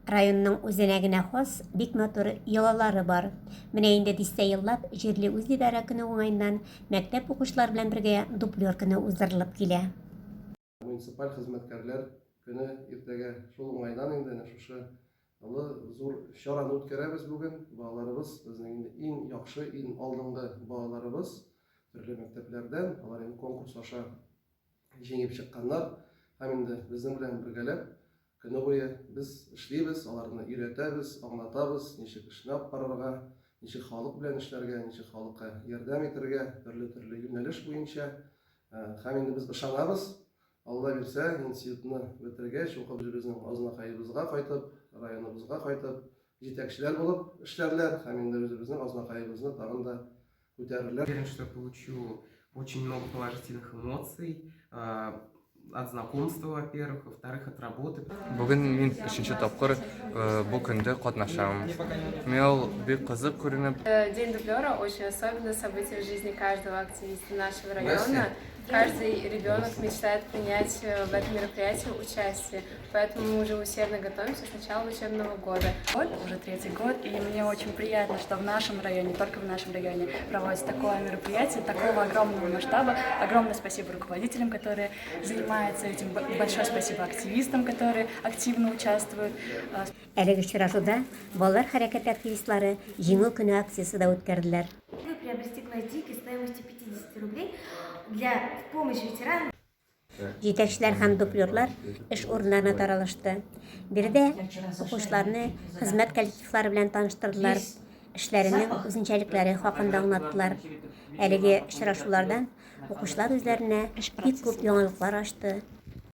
Районның үзенә генә хас бик матур йолалары бар. Менә инде дистә еллап җирле үзидарә көне уңаеннан мәктәп укучылары белән бергә Дублер көне уздырылып килә. Муниципаль хезмәткәрләр көне иртәгә. Шул уңайдан инде әнә шушы олы зур чараны үткәрәбез бүген. Балаларыбыз безнең инде иң яхшы, иң алдынгы балаларыбыз төрле мәктәпләрдән, алар инде конкурс аша җиңеп чыкканнар һәм инде безнең белән бергәләп көне буе без эшлибез, аларны өйрәтәбез, аңлатабыз, ничек эшне алып барырга, ничек халык белән эшләргә, ничек халыкка ярдәм итәргә, төрле-төрле юнәлеш буенча. Һәм инде без ышанабыз, Алла бирсә, институтны бетергәч, укып үзебезнең Азнакаебызга кайтып, районыбызга кайтып, җитәкчеләр булып эшләрләр һәм инде үзебезнең Азнакаебызны тагын да күтәрерләр. Уверен, что получу очень много положительных эмоций от знакомства, во-первых, во-вторых, от работы. Бүген мин өченче тапкыр бу көндә катнашам. Миңа ул бик кызык күренеп. День дублера очень особенное событие в жизни каждого активиста нашего района. Каждый ребенок мечтает принять в этом мероприятии участие, поэтому мы уже усердно готовимся с начала учебного года. Год, уже третий год, и мне очень приятно, что в нашем районе, только в нашем районе проводится такое мероприятие, такого огромного масштаба. Огромное спасибо руководителям, которые занимаются этим, большое спасибо активистам, которые активно участвуют. Әлеге очрашуда балалар хәрәкәте активистлары Җиңү көне акциясе дә үткәрделәр. Вы приобрести гвоздики стоимостью 50 рублей для в помощь ветеранам. Җитәкчеләр һәм дублерлар эш урыннарына таралышты. Биредә укучыларны хезмәт коллективлары белән таныштырдылар, эшләренең үзенчәлекләре хакында аңлаттылар. Әлеге очрашулардан укучылар үзләренә бик күп яңалыклар ачты.